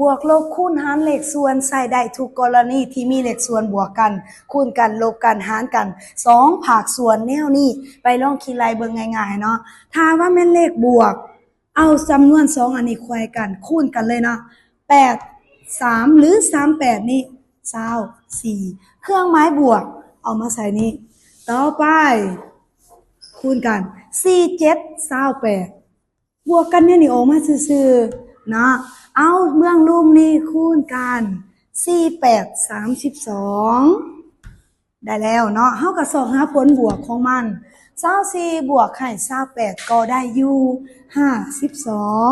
ບວກລົບຄູນຫານເລກສ່ວນໃຊ້ໄດ້ທຸກກໍລະນີທີ່ມີເລກສ່ວນບວກກັນ, ຄູນກັນ, ລົບກັນ, ຫານກັນ, ສອງພາກສ່ວນແນວນີ້. ໄປລອງຄິດໄລ່ເບິ່ງງ່າຍໆເນາະ. ຖ້າວ່າແມ່ນເລກບວກ, ເອົາຈຳນວນສອງອັນນີ້ໄຂວ້ກັນ, ຄູນກັນເລີຍເນາະ. ແປດ ສາມ ຫຼື ສາມແປດນີ້ ຊາວສີ່ ເຄື່ອງໝາຍບວກ ເອົາມາໃສ່ນີ້. ຕໍ່ໄປ ຄູນກັນ ສີ່ເຈັດ ຊາວແປດ ບວກກັນແນວນີ້ອອກມາຊື່ໆເນາະ. ເອົາເບື້ອງລຸ່ມນີ້ຄູນກັນ ສີ່ແປດ ສາມສິບສອງ ໄດ້ແລ້ວເນາະ. ເຮົາກໍຊອກຫາຜົນບວກຂອງມັນ ຊາວສີ່ບວກໃຫ້ຊາວແປດກໍໄດ້ຢູ່ຫ້າສິບສອງ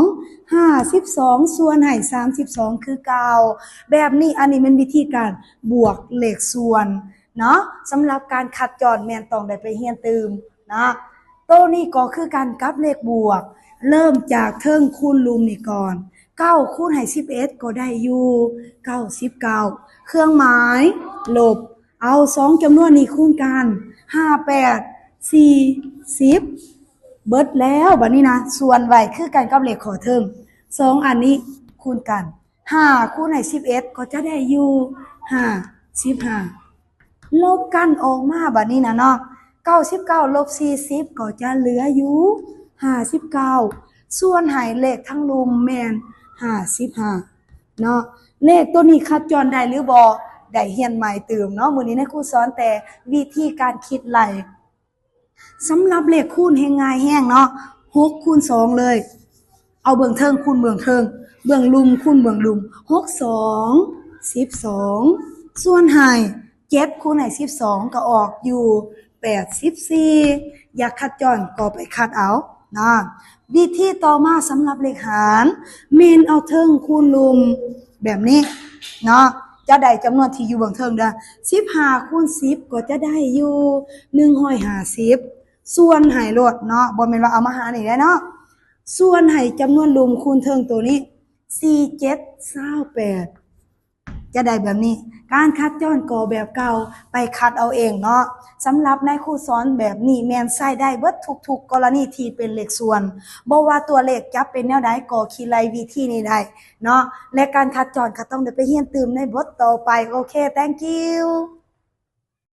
ຫ້າສິບສອງສ່ວນໃຫ້ສາມສິບສອງຄືເກົ່າ. ແບບນີ້ ອັນນີ້ແມ່ນວິທີການບວກເລກສ່ວນເນາະ. ສຳລັບການຄັດຈ້ອນແມ່ນຕ້ອງໄດ້ໄປຮຽນຕື່ມເນາະ. ໂຕນີ້ກໍຄືກັນກັບເລກບວກ ເລີ່ມຈາກເທິງຄູນລຸ່ມນີ້ກ່ອນ. ເກົ້າຄູນໃຫ້ສິບເອັດກໍໄດ້ຢູ່ເກົ້າສິບເກົ້າ ເຄື່ອງໝາຍລົບ. ເອົາສອງຈຳນວນນີ້ຄູນກັນ ຫ້າແປດ ສີ່ສິບ ເບິດແລ້ວ. ບັດນີ້ນະ ສ່ວນໄວ້ຄືກັນກັບເລກຂໍ້ເທິງ ສອງອັນນີ້ຄູນກັນ ຫ້າຄູນໃຫ້ສິບເອັດກໍຈະໄດ້ຢູ່ຫ້າສິບຫ້າ ລົບກັນອອກມາບັດນີ້ນະເນາະ ເກົ້າສິບເກົ້າລົບສີ່ສິບກໍຈະເຫຼືອຢູ່ຫ້າສິບເກົ້າ ສ່ວນໃຫ້ເລກທັງລຸ່ມແມ່ນຫ້າສິບຫ້າເນາະ. ເລກໂຕນີ້ຄັດຈ້ອນໄດ້ຫຼືບໍ່? ໄດ້ຮຽນໃໝ່ຕື່ມເນາະ. ມື້ນີ້ນາຍຄູສອນແຕ່ວິທີການຄິດໄລ່. ສຳລັບເລກຄູນແຮ່ງງ່າຍແຮງເນາະ ຫົກຄູນສອງເລີຍ. ເອົາເບື້ອງເທິງຄູນເບື້ອງເທິງ ເບື້ອງລຸ່ມຄູນເບື້ອງລຸ່ມ ຫົກສອງ ສິບສອງ ສ່ວນໃຫ້ ເຈັດຄູນໃຫ້ສິບສອງກໍອອກຢູ່ແປດສິບສີ່ ຢາກຄັດຈ້ອນກໍໄປຄັດເອົາເນາະ. ວິທີຕໍ່ມາສຳລັບເລກຫານ ແມ່ນເອົາເທິງຄູນລຸ່ມແບບນີ້ເນາະ ຈະໄດ້ຈຳນວນທີ່ຢູ່ເບື້ອງເທິງເດີ້ ສິບຫ້າຄູນສິບກໍຈະໄດ້ຢູ່ໜຶ່ງຮ້ອຍຫ້າສິບ ສ່ວນໃຫ້ໂລດເນາະ ບໍ່ແມ່ນວ່າເອົາມາຫານອີກແລ້ວເນາະ. ສ່ວນໃຫ້ຈຳນວນລຸ່ມຄູນເທິງໂຕນີ້ ສີ່ເຈັດ ຊາວແປດ ຈະໄດ້ແບບນີ້. ການຄັດຈ້ອນກໍແບບເກົ່າ ໄປຄັດເອົາເອງເນາະ. ສຳລັບນາຍຄູສອນແບບນີ້ແມ່ນໃຊ້ໄດ້ເບິດທຸກໆກໍລະນີທີ່ເປັນເລກສ່ວນ ບໍ່ວ່າຕົວເລກຈະເປັນແນວໃດກໍຄິດໄລ່ວິທີນີ້ໄດ້ເນາະ ແລະ ການຄັດຈ້ອນກໍຕ້ອງໄດ້ໄປຮຽນຕື່ມໃນບົດຕໍ່ໄປ. ໂອເຄ thank you.